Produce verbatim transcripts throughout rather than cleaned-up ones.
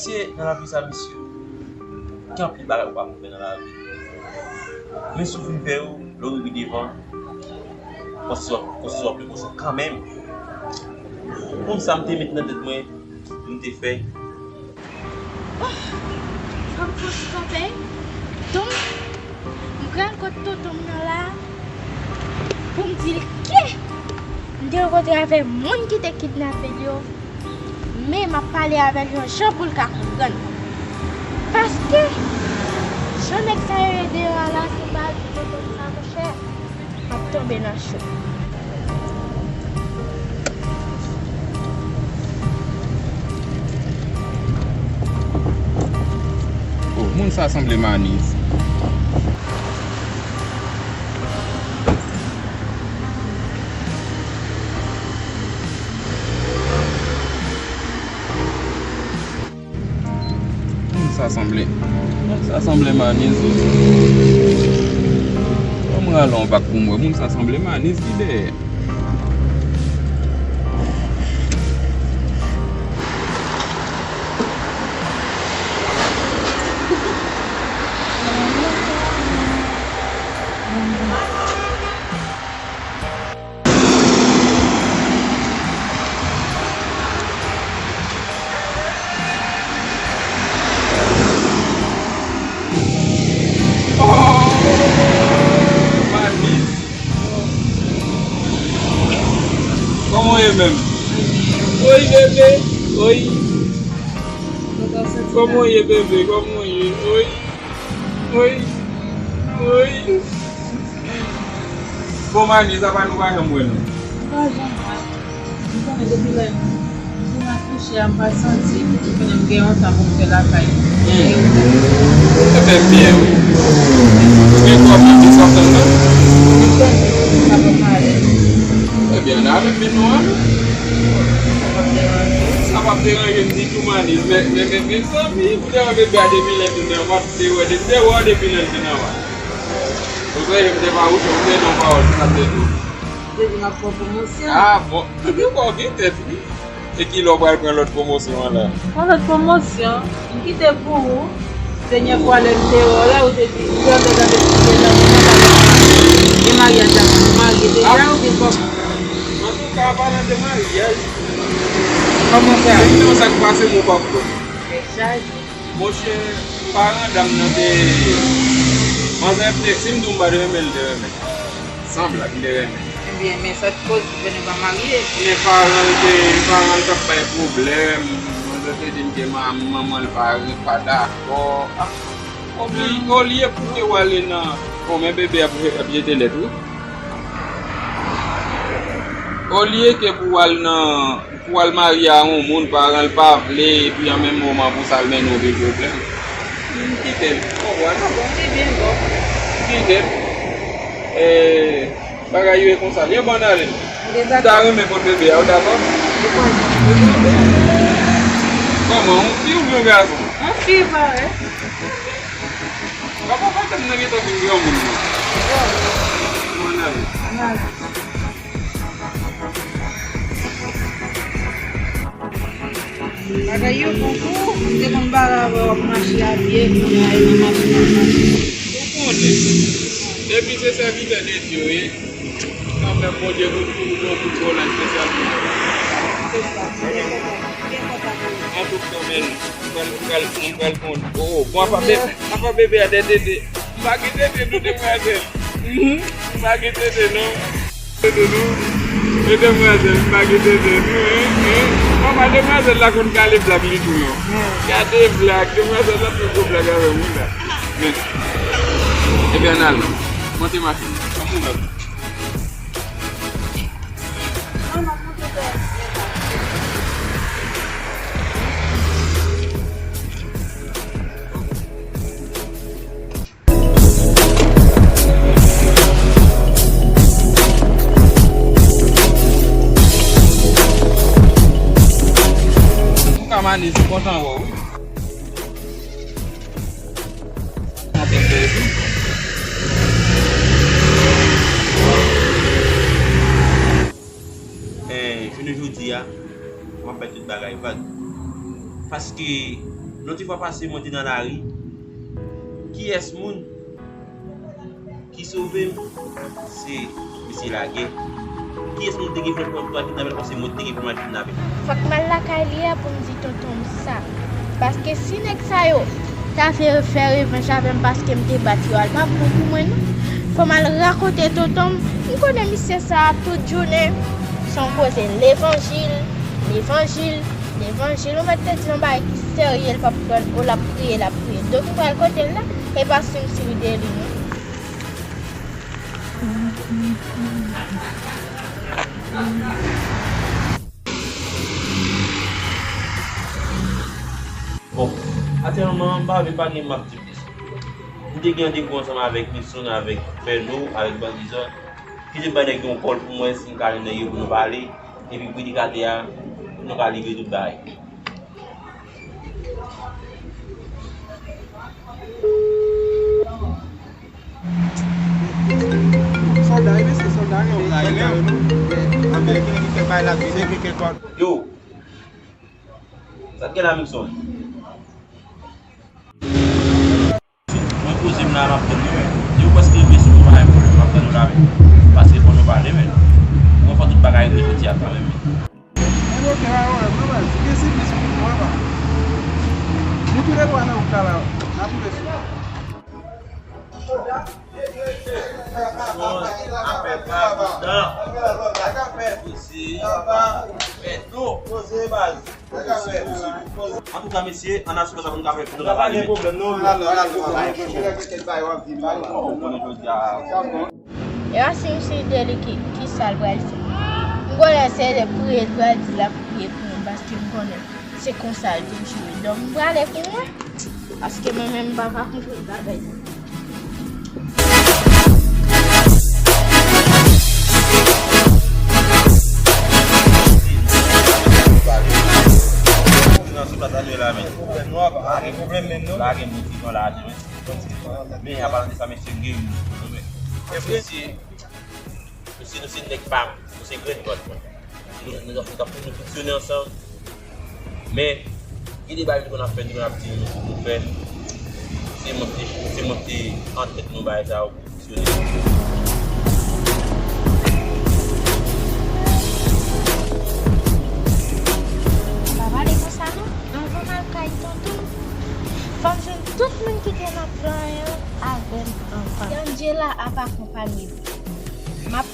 Mesye, nan lavi sa, mesye, gen anpil bagay ou pa konn fè nan lavi. Men si w fin fè yo, lè w rive devan, konsèy w ap, konsèy w ap rekonèt kanmenm. Konn sa m te met nan tèt mwen pou m te fè. Oh, fò m fouti kanpe. Donk, m pral kot tonton m nan la pou m di l ke m te rankontre avèk moun ki te kidnape l yo. Men m ap pale avè l yon jan pou l ka konprann. Paske, jan nèg sa yo ye deyò a la, se pa di tonton sa, monchè, m ap tonbe nan cho. Oh, moun sa sanble Manise. Moun sa sanble, moun sa sanble Manise wi. Ban mwen rale yon vag pou m wè. Moun sa sanble Manise ki dèyè. Oh, Manise. Kòman w ye menm? Oy, bebe. Oy. Kòman w ye, bebe? Kòman w ye? Oy. Oy. Oy. Bon, Manise, apa nou pa janm wè nou? Nou pa janm wè. M konnen depi lè m fin akouche a, m pa santi, m konnen m gen yon tan pou m fè lakay. Hmm. Ebyen, m byen, wi. Ou gen kò, Manise, w ap tann mwen? M tann ou, sa pa pale. Ebyen, ann ale, men nou ale. Sa p ap deranje w? Sa p ap deranje m ditou, Manise. Men, men, men, mezanmi, ou te wè bebe a depi lè l te nan vant, ou te wè, ou te wè depi lè l te nan vant. Ou kwè m te pa wouche, ou te nan pawòl, sa te di. Ou te di m ap pran pwomosyon. Ah, bon. Ou gen kò, gen tèt, wi. E ki lè w pral pran lòt pwomosyon an la? Pran lòt pwomosyon? M kite pou ou. Dènyè fwa lè m te wè w la, ou te di, ou te tande ti vye nan mwen, gen maryaj la, ou marye deja, ou gen kòb. Antouka, an palan de maryaj, kòman sa? Depi nan sa k pase, m ou p ap pran. Tèt chaje. Monchè, paran dam nan te, manzè m te, si m di w m pa te renmen l, te renmen. San blag, m te renmen. Ebyen, men sa t koz pou fè nou pa marye? Men paran l te, paran l t ap bay pwoblèm. Manzè te di m ke ma-, manman l pa, pa dakò. Ah, olye, olye pou ke w ale nan, bon, men bebe ap, ap jete lèt, wi. Olye ke pou w al nan, pou w al marye a yon moun, paran l pa vle, epi an menm moman pou sa l mennen w de pwoblèm. M kite l. Konprann? Ah bon, li byen bon. M kite l. E, bagay yo e konsa. Li anba n ale. M ta renmen pot bebe a, ou dakò? Kòman, yon fi oubyen yon gason? Yon fi, parèt. Papa, pa tann nan gentan vin granmoun, non. Ann ale. Ann ale. Bagay yo bon tou, m te konn bare avè w ap mache a pye, kounye a e nan machin w ap mache. Ou konnen, depi se sèvitè de Dye w ye, kanmenm Bondye pou, pou, pou, pou volan espesyal pou mwen. Se sa, m byen kontan, m byen kontan pou ou. An tou ka, men, m pral, m pral, m pral konn. Oh, bon, apa bebe, apa bebe a de tete. M pa gen tete, non, demwazèl. Mhm. M pa gen tete, non. Tete, non. E demwazèl, m pa gen tete, non, hein, hein. Papa, demwazèl la konn kale blag li tou, non. Gade blag, demwazèl la fè gwo blag avè moun la. Men, ebyen, ann al, non. Monte machin. Antouka, Manise, m kontan wè w, wi. Anpil plezi. Eh, jounen jodi a, m ap bay tout bagay vag. Paske Lòt fwa pase, mwen te nan lari. Kiyès moun ki sove m? Se mesye Lagè. Kiyès moun te gen plan pou al kidnape l? Paske mwen te gen plan al kidnape l. Fòk m al lakay li a pou m di tonton m sa. Paske si nèg sa yo ta vle fè revanj avè m paske m te bat yo a, l p ap bon pou mwen non. Fò m al rakonte tonton m. M konnen misye sa a tout jounen se yon koze levanjil, levanjil, levanjil. Ou mèt te di yon bagay ki serye, l p ap pran, ou l ap kriye, l ap kriye. Donk m pral kote l la, e pa siy m siy de li non. Bon, aktyèlman, m pa vle pale, m ap di plis. M te gen randevou ansanm avèk Nilson, avèk Fèno, avèk Bandizòn. Kite m bay nèg yo yon kòl pou m wè si m ka jwenn nèg yo pou nou pale. Epi predikatè a, nou ka livre tout bagay. Sòlda, wi, mesye, sòlda, gen yon sòlda, gen yon sòlda, wi. Ameriken ki fè bay la, se ki ke kòd. Yo, sa t gen la, Nilson? Mwen poze m la, m ap tann nou, men. Depi w prèske rive sou nou, pa gen pwoblèm, m ap tann nou la, men. Paske fò nou pale, men. Ou konn fò tout bagay regle jodi a kanmenm, men. Mwen oke, pa gen pwoblèm, non, baz. Gen siplis pou nou, papa. Nou tou lè twa nan wout la, la. N ap rive sou nou. Afè pa kontan. Poze. Fè tou. Poze, baz. Antouka, mesye, ann asire sa pou nou ka fè, pou nou ka pale, men. E pa si m siy de li ki, ki sa l pral fè. M konnen se de priye l pral di l ap priye pou mwen, paske m konnen se konsa l toujou ye. Donk, m prale pou mwen, paske mwen menm m pa ka konprann bagay sa. Nan sou plas la, nou la, men. Pa gen pwoblèm menm, non. Pa gen pwoblèm, men. Men, apalan de sa, mesye, m gen youn. Mesye, mesye, nou se nèg pa m, nou se grenn kòd mwen. Nou, nou, nou, nou fonksyone ansanm. Men, gen de bagay nou konn ap fè, nou konn ap di nou, nou fè. Se mwen ki te, se mwen ki te an tèt nou bagay sa yo. Pa pale konsa non. Anvan m al kay tonton m, fò m jwenn tout moun ki te nan plan an avè m anvan. Si Angela ap akonpanye m, m ap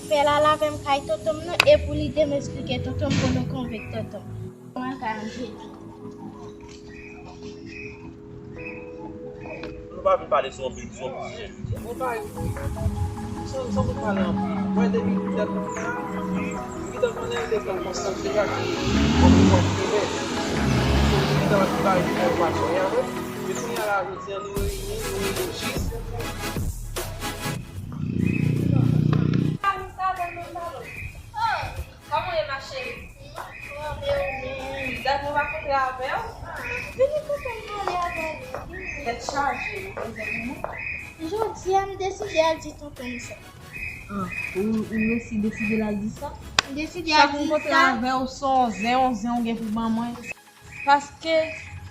fè l al avè m kay tonton m nan, e pou li de m esplike tonton m pou nou konvenk tonton m. Mwen al kay Angela. Nou pa vin pale sou anpil, sou anpil sijè jodi a. Mwen pa, sa, sa pou pale anpil. Mwen depi lè m gentan konnen l te pran konsyans deja ki bon pou mwen fè. Mwen gentan pale de konpasyon avè l. Men kounye a la, jodi a, nou reyini, nou reyini jis. Kòman w ye, ma chérie? Dat mwen pa kontre avè w. Vini tonton m pale avè nou. Tèt chaje, nou bezwen moun. Jodi a, m deside al di tonton m sa. Ah, ou, ou resi deside l al di sa? M deside al di sa. Chak m kontre avè w, se yon zen, yon zen, yon zen ou gen pou ban mwen. Paske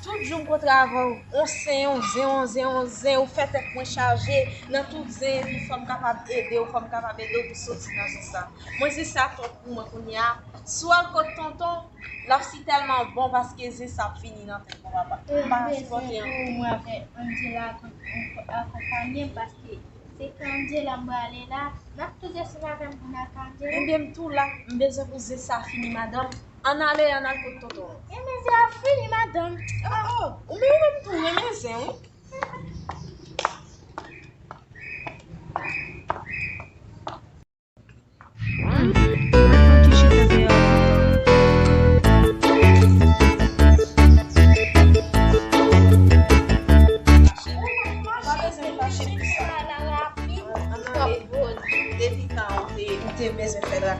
tout jou m kontre avè w, on zen, on zen, on zen, on zen, ou fè tèt mwen chaje nan tout zen, epi fò m kapab ede w, fò m kapab ede w pou soti nan zen sa. Mwen zen sa twòp pou mwen kounye a. Si w al kot tonton, l ap si tèlman bon paske zen sa ap fini nan tèt mwen, papa. M pa sipòte ankò. Mwen avèk Angela akonpanye m paske se Kandela m prale la. N ap tou desann avè m pou n al Kandela. Ebyen, m tou la. M bezwen pou zen sa fini, madanm. Ann ale, ann al kot tonton an. Ebyen, zen ap fini, madanm. Oh, oh. Ou menm, ou menm tou renmen zen, wi. Depi tan ou te, ou te bezwen fè la.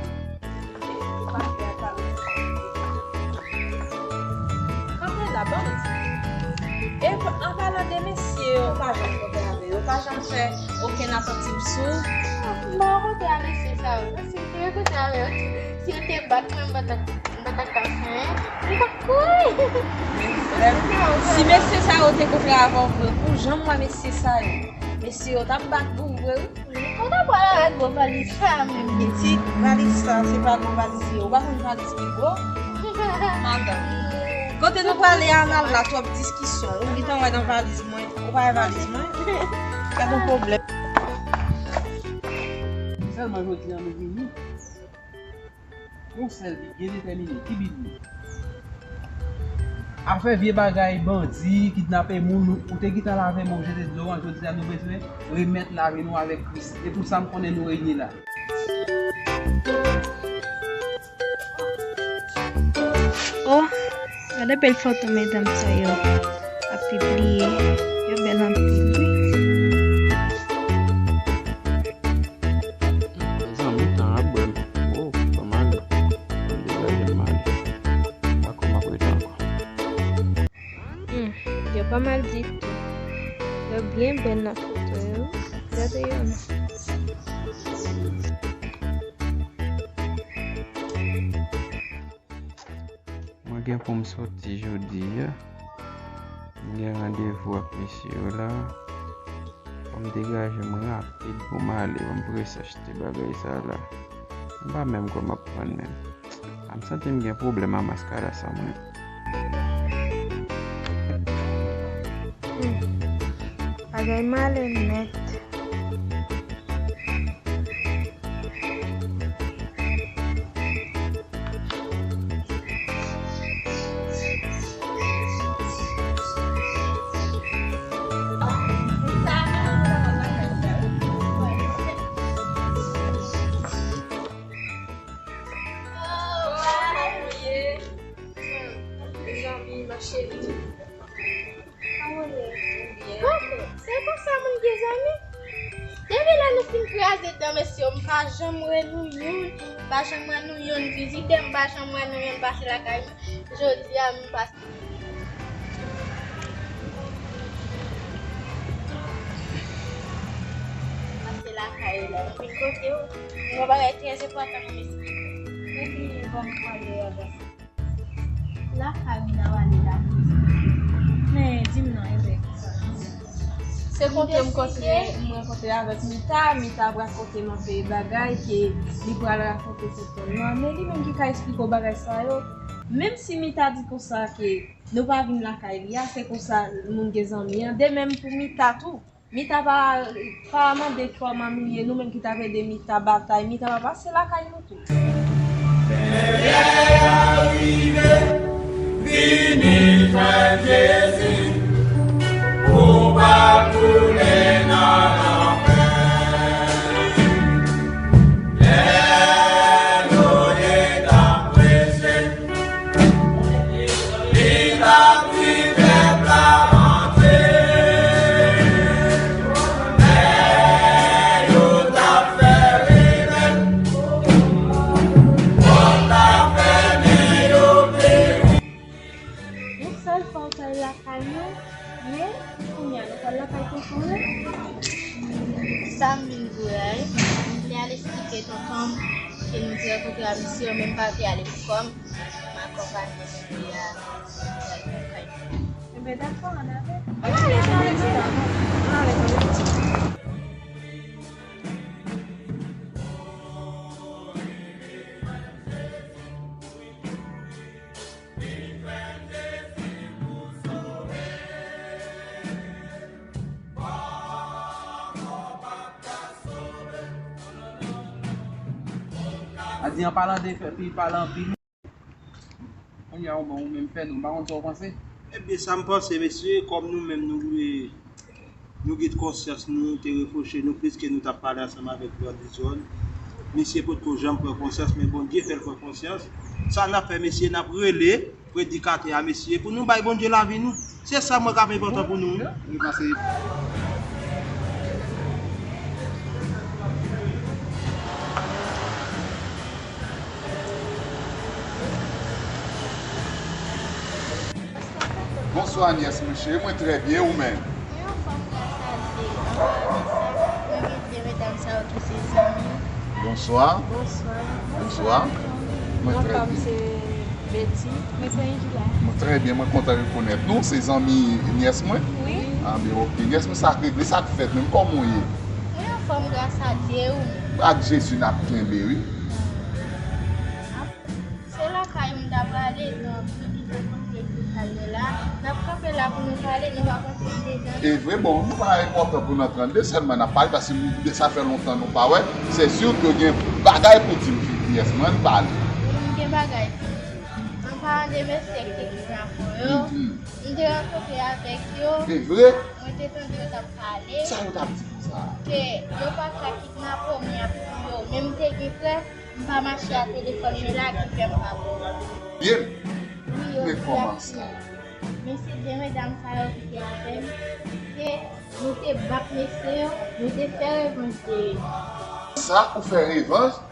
Kanpe la, ban m di. E an palan de mesye yo, ou pa janm kontre avè yo, ou pa janm fè okenn atantim sou. M pa kontre a mesye sa yo. Si m te kontre avè yo, si yo te bat mwen, m pa t ap, m pa t ap ka fè anyen. M t ap kouri. Si mesye sa yo te kontre avè w vre, pou jan m wè mesye sa yo, mesye yo t ap bat pou w vre, wi. Ou ta pral avèk gwo valiz sa menm, pitit. Valiz sa, se pa gwo valiz li ye. Ou pa konn valiz ki gwo? Madanm. Kote nou prale a, n al la, twòp diskisyon. Ou gentan wè nan valiz mwen. Ou pa wè valiz mwen? Gad yon pwoblèm. Sèlman jodi a nou vini. Yon sèl bi byen detèmine, ki bi li ye? Afè vye bagay bandi, kidnape moun, ou te gentan lave men w, jete dlo an, jodi a nou bezwen remèt lavi nou avèk Kris. E pou sa m konnen nou reyini la. Oh, gade bèl foto medam sa yo ap pibliye. Yo bèl anpil, wi. Mezanmi, tan ap bwè m. Oh, fò m ale. Fò m degaje m ale. Pa kòman pou rete ankò. Hmm, yo pa mal ditou. Yo byen bèl nan foto yo. Gade yo non. Mwen gen pou m soti jodi a. M gen randevou ak mesye yo la. Fò m degaje m rapid pou m ale. Fò m prese achte bagay sa la. M pa menm kwè m ap pran menm. A m santi m gen pwoblèm a maskara sa mwen. Hmm. Bagay malen nèt. Mezanmi, ma chérie. Kòman w ye? Byen. Bon, se konsa moun gen zanmi. Depi lè nou fin kraze dan mesye yo, m pa janm wè nou youn, m pa janm wè nou youn vizite m, m pa janm wè nou youn pase lakay mwen. Jodi a, m pase. Pase lakay ou la. M vin kote w. M gen yon bagay trè enpòtan pou m esplike w. Epi, bon, m prale avè sa. Lakay ou n ap ale la pou sa. Men, di m non, e vre, kisa? Se kote m kontre, m rankontre avèk Mita. Mita ap rakonte m anpe bagay ke li pral rakonte sou tòn nan. Men li menm ki ka esplike w bagay sa yo. Menm si Mita di konsa ke nou pa vin lakay li a, se konsa moun gen zanmi an. De menm pou Mita tou. Mita pa, pa mande kòman nou ye, nou menm ki t ap ede Mita batay, Mita pa pase lakay nou tou. Lè a rive, vini jwenn Jezi, pou pa tounen nan lanfè. Lè nou te t ap preche, li t ap di pèp la rantre. Men yo t ap fè rebèl, pòt t ap fèmen, yo peri. Yon sèl fwa w t al lakay mwen, men kounye a nou pral lakay tonton Rèn. Sa m vin di w la, wi. M vle al esplike tonton m ke nou te rankontre a misye yo, men m pa vle ale pou kò m. M akonpanye misye a, nou pral lakay mwen. Enben, dakò, ann ale. Ann ale, ann ale, ann ale. Adi an palan de fè pi pale anpil. Kounye a, ou bon, ou menm fè nou, m pa konn sa w panse. Ebyen, sa m panse, mesye, kòm nou menm nou, nou gen konsyans nou, te refwoche nou plis ke nou t ap pale ansanm avèk Brother John. Misye potko janm pran konsyans, men Bondye fè l pran konsyans. Sa n ap fè, mesye, n ap rele predikatè a, mesye, pou nou bay Bondye lavi nou. Se sa mwen ka ap enpòtan pou nou. Wi, pase. Bonswa, nyès mwen cheri, mwen trè byen, ou menm? Mwen anfòm, gras a Dye. Anfòm, mesye. Mwen gen de medam sa yo ki se zanmi. Bonswa. Bonswa. Bonswa. Mwen trè byen. Anfòm, se Betty, mwen se Angela. Mwen trè byen, mwen kontan rekonèt nou. Se zanmi nyès mwen? Wi. Ah, ben, ok. Nyès mwen, sa k regle, sa k fèt menm? Kòman w ye? Mwen anfòm, gras a Dye, ou menm? Ak Jezi, n ap kenbe, wi. Se lakay ou m ta prale, donk, nou kite kote ki kay yo la. N ap kanpe la pou nou pale, nou pa kontinye deja. E vre, bon, nou pa enpòtan pou n antre annde, sèlman n ap pale, paske nou, sa fè lontan nou pa wè. Se si ke w gen bagay pou di m, nyès mwen, ann pale. Wi, m gen bagay pou m di. An palan de mesye ki te kidnape yo, m te rankontre avèk yo. E vre? Mwen te tande yo t ap pale. Sa yo t ap di konsa? Ke yo pa ka kidnape w, men ap di yo, men m te gen prèv. M pa mache a telefòn, men la ki fè m pa bon. Byen. Wi, yo di ap di. Men se de medam sa yo ki te avè m, ke nou te bat mesye yo, nou te fè revanj de yo. Sa ou fè revanj?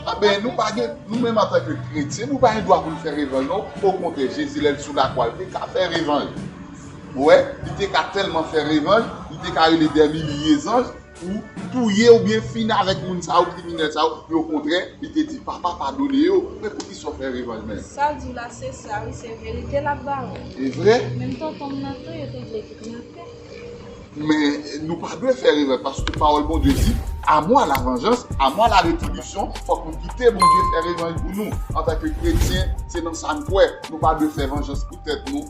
Anben, nou pa gen, nou menm antanke kretyen, nou pa gen dwa pou n fè revanj, non. Okontrè, Jezi, lè l sou lakwa, li te ka fè revanj. Ou wè, li te ka tèlman fè revanj, li te ka rele dè milye zanj, pou touye oubyen fini avèk moun sa yo, kriminèl sa yo, men okontrè, li te di, Papa, padone yo. Men poukisa w fè revanj menm? Sa l di w la, se sa, wi, se verite l ap ba ou. E vre? Menm tonton m nan tou, yo te vle kidnape. Men nou pa dwe fè revanj, paske pawòl Bondye di, à moi la vengeance, à moi la rétribution, fòk nou kite Bondye fè revanj pou nou. Antanke kretyen, se nan sa n kwè. Nou pa dwe fè vanjans pou tèt nou.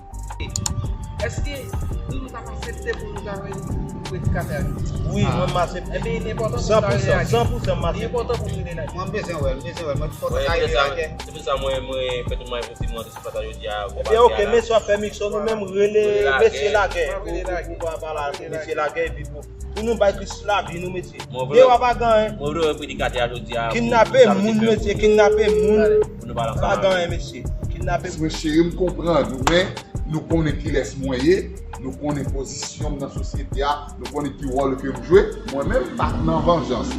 Èske nou ta aksepte pou nou ta ret kate a nou? Wi, mwen m aksepte. Ebyen, li enpòtan pou nou ta rele lakè. San pou san, san pou san, m aksepte. Li enpòtan pou nou rele lakè. Mwen bezwen wè l, m bezwen wè l. Mwen te kontan sa ye lakè. Se pou sa mwen, mwen fè tout mwen enposib mwen antre sou pata yo di a. Ebyen, ok, mesye ap fè mikso, nou menm rele mesye lakè. Pou, pou, pou pa pale ak mesye lakè, epi pou, pou nou bay Kris lavi nou, mesye. Gen w ap pa gen anyen. Mwen vle wè predikatè a jodi a. Kidnape moun, mesye, kidnape moun. Pa gen anyen, mesye. Kidnape moun. Mwen cheri, m konprann ou, men nou konnen kilès mwen ye, nou konnen pozisyon m nan sosyete a, nou konnen ki wòl ke m jwe. Mwen menm, m pa nan vanjans.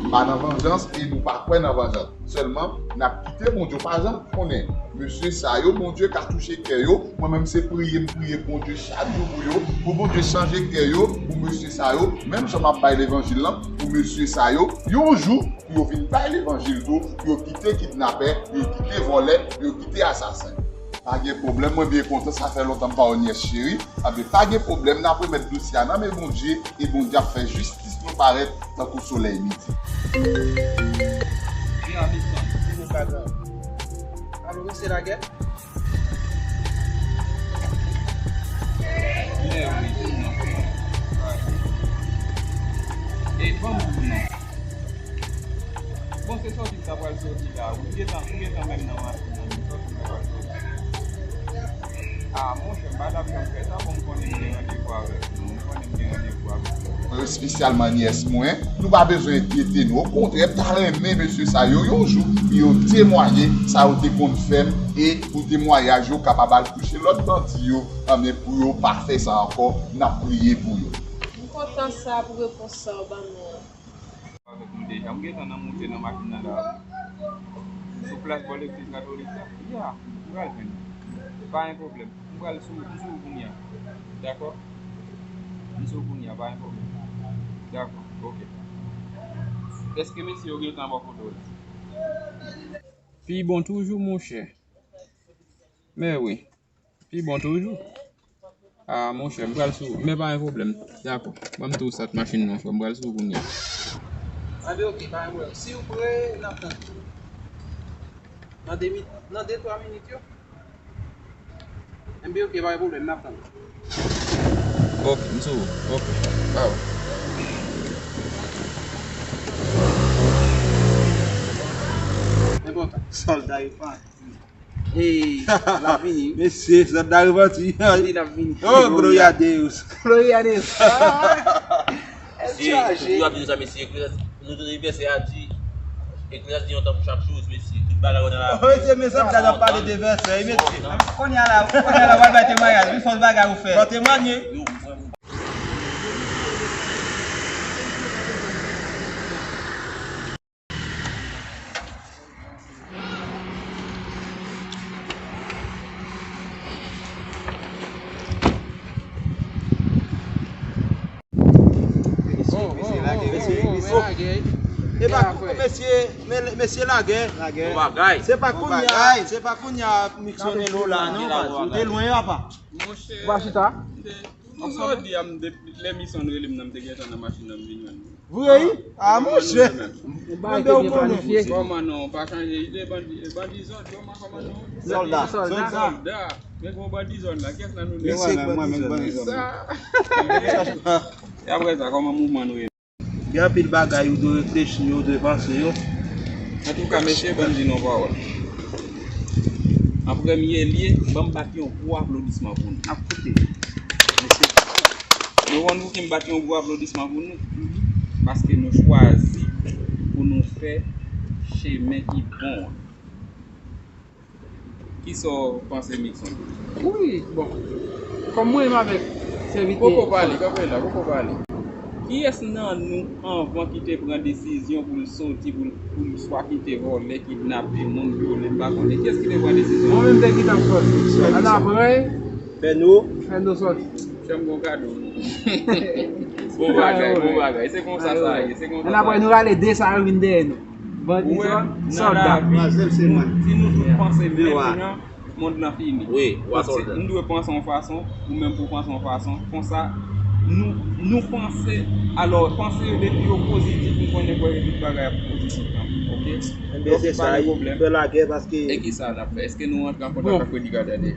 M pa nan vanjans e nou pa kwè nan vanjans. Sèlman, n ap kite Bondye, w pa janm konnen. Mesye sa yo, Bondye ka touche kè yo. Mwen menm, se priye m priye Bondye chak jou pou yo, pou Bondye chanje kè yo, pou mesye sa yo, menm jan m ap bay levanjil lan, pou mesye sa yo, yon jou, pou yo vin bay levanjil tou, pou yo kite kidnapè, pou yo kite vòlè, pou yo kite asasen. Pa gen pwoblèm, mwen byen kontan, sa fè lontan m pa wè nyès cheri. Anben, pa gen pwoblèm, n ap remèt dosye a nan men Bondye, e Bondye ap fè jistis nou parèt tankou solèy midi. Alo, mesye Lagè? Bon, se sòti m ta pral sòti la. Ou gentan, ou gentan menm nan machin nan, men sòti m ta pral sòti. Ah, monchè, m pa t ap janm fè sa, bon, m konnen m gen randevou avèk nou. M konnen m gen randevou avèk nou. Espesyalman nyès mwen, nou pa bezwen enkyete nou. Okontrè, m ta renmen mesye sa yo, yon jou, pou yo temwaye sa yo te konn fè m, e pou temwayaj yo kapab al touche lòt bandi yo, anben, pou yo pa fè sa ankò, n ap priye pou yo. M kontan sa pou repons sa w ban mwen an. Avèk nou deja. M gentan nan moute nan machin nan la. Sou plas bò legliz katolik la. Ya, m pral jwenn ou. Pa gen pwoblèm. M pral sou, m sou ou kounye a. Dakò? M sou ou kounye a, pa gen pwoblèm. Dakò, ok. Èske mesye yo gentan bò kote w la? Pi bon toujou, monchè. Men wi. Pi bon toujou. Ah, monchè, m pral sou ou. Men pa gen pwoblèm. Dakò. Ban m tou stat machin nan, frè. M pral sou ou kounye a. Anben, ok, pa gen pwoblèm. Si w prè, n ap tann. Nan de mi-, nan de, twa minit yo? Anben, ok, pa gen pwoblèm, n ap tann. Ok, m sou ou. Ok. Bye. Enpòtan. Sòlda yo pa. Hey, l ap vini. Mesye, sòlda repanti. Li l ap vini. Oh, gloria a Deus. Gloria a Deus. Mesye, toujou ap di nou sa, mesye, eklezas, nou tout anivèsè a di, eklezas di yon tan pou chak choz, mesye. Tout bagay yo nan lavi. Oh, mesye, men sòlda ap pale de vèsè, mesye. Kounye a la, kounye a la, w al bay temwayaj, wi, fòs bagay ou fè. Fò temwanye. Oh, oh, oh, oh, oh, men lagè. E pa, Mesye, me- mesye lagè. Lagè. Bon bagay. Se pa kounye a, se pa kounye a Mixon e Lola non. Ou te lwen apa. Monchè, m te- tout jodi a, m te- lè Mixon rele m nan, m te gentan nan machin nan, m vin jwenn li. Vre wi? A monchè. Mwen ou konnen. Kòman non, pa chanje ide, bandi, bandi zòt, kòman, kòman non? Sòlda. Sòlda. Men gwo bandi zòn la, kiyès nan nou menm? Mwen menm, bandi zòn. Sa. E apre sa, kòman mouvman nou ye? Gen anpil bagay ou dwe reflechi, ou dwe panse yo. Antouka, mesye, ban m di nou yon pawòl. An premye lye, ban m bat yon gwo aplodisman pou nou. N ap koute. Mesye, nou konn pou ki m bat yon gwo aplodisman pou nou? Paske nou chwazi pou nou fè chemen ki bon an. Kisa w panse, Mixon? Wi, bon. Kòm mwen menm avèk sèvitè. Poko pale, kanpe la, poko pale. Kiyès nan nou anvan ki te pran desizyon pou l soti, pou l, pou l swa kite vòlè, kidnape moun, vyole, m pa konnen? Kiyès ki te pran desizyon? Mwen menm te gentan sòti. Alapre, Fèno. Fèno sòti. Fè m gon kado. Bon bagay, bon bagay. Se konsa sa ye, se konsa sa ye. Alapre, nou rale de sa yo vin dèyè nou. Bandi zòn, sòlda. Si nou tout panse menm jan, mond lan fini. Wi, w a sòlda. Nou dwe panse yon fason, ou menm pou w panse yon fason. Konsa, nou, nou panse, alò, panse yo depi yo pozitif, nou konnen kwè tout bagay ap pozitif kanmenm, oke? Donk, pa gen pwoblèm. Fè lagè paske. E kisa n ap fè? Èske nou rantre an kontak ak predikatè de?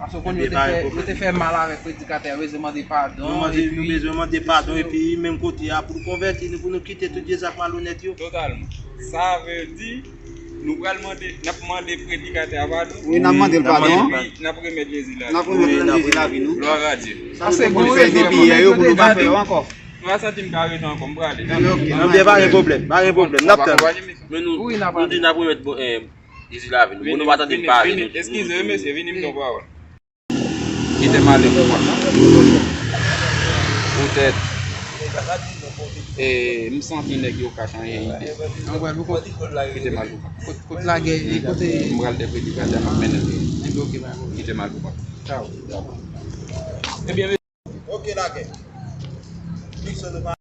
Paske w konn yo te fè, yo te fè mal avèk predikatè, yo bezwen mande padon. Nou mande, nou bezwen mande padon, epi menm kote a, pou nou konvèti nou, pou nou kite tout vye zak malonèt yo. Totalman. Sa vle di, nou pral mande, n ap mande predikatè a padon. Wi, n ap mande l padon. Epi, n ap remèt Jezi lavi nou. N ap remèt Jezi lavi nou. Glwa a Dye. Sa se bon rezon pou nou fè yo, pou nou pa fè yo ankò. M pa santi m ka rete ankò, m prale. Ebyen, oke. Ebyen, pa gen pwoblèm, pa gen pwoblèm. N ap tann. Men nou, nou di n ap remèt, bon, eh, Jezi lavi nou. Bon, nou pa tande m pale, nou di, nou di. Eskize wi, mesye, vini m di yon pawòl. Kite m ale pou mwen. Poutèt, e, m santi nèg yo ka chanje ide. Kite m al pou mwen. Kot, kot lagè, e kote? M pral de predikatè, m ap mennen l. Ebyen, oke, pa gen pwoblèm. Kite m al pou mwen. Tchaw. Ebyen, Ok, lagè. Mixon nou pa.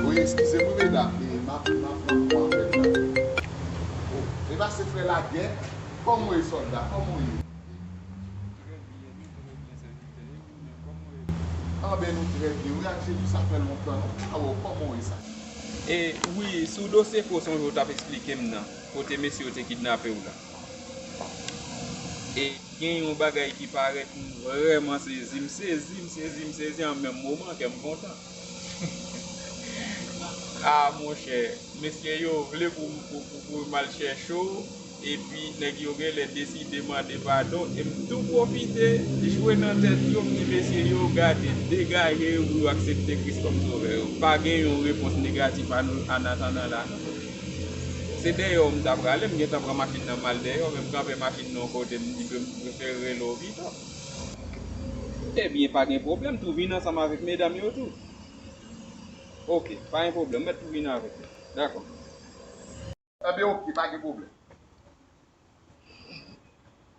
Wi, eskize m wi, medam, e m ap, m ap, m ap pran apèl la. O, e pa se frè lagè, kòman w ye sòlda, kòman w ye? Trè byen, nou trè byen, sèvitè. E ou menm, kòman w ye? Anben, nou trè byen wi ak Jezi, sa fè lontan non. Awò, kòman w ye sa? E, wi, sou dosye fo sonje w t ap eksplike m nan, kote mesye yo te kidnape w la. E gen yon bagay ki parèt m vrèman sezi, m sezi, m sezi, m sezi an menm moman, kè m kontan. A, monchè, mesye yo vle pou, pou, pou, pou m al chèche w, epi nèg yo genlè deside mande padon, e m tou pwofite jwe nan tèt yo, m di mesye yo, gade, degaje yo pou yo aksepte Kris kòm sovè yo. Pa gen yon repons negatif a nou, an atandan la, non. Se dèyè w m ta prale, m gentan pran machin nan m al dèyè w, men m kanpe machin nan yon kote, m di ke m prefere rele w pito. Ebyen, pa gen pwoblèm, tou vin ansanm avèk medam yo tou. Oke, pa gen pwoblèm, mèt tou vin avèk yo. Dakò. Ebyen, oke, pa gen pwoblèm.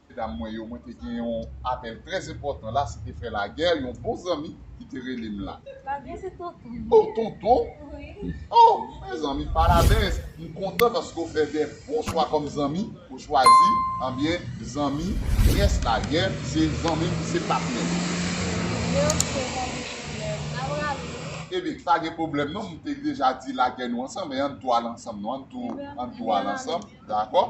Medam mwen yo, mwen te gen yon apèl trè enpòtan la, se te frè Lagè, yon bon zanmi ki te rele m la. Lagè se tonton m. O, tonton? Wi. O, mezanmi, parabéns. M kontan paske w fè de bon chwa kòm zanmi. Ou chwazi, anbyen, zanmi, nyès Lagè, se zanmi m, se patnè m. Ebyen, oke, pa gen pwoblèm. N a prale. Ebyen, pa gen pwoblèm non, m te deja di Lagè nou ansanm, men ann tou al ansanm non, ann tou, ann tou al ansanm, dakò?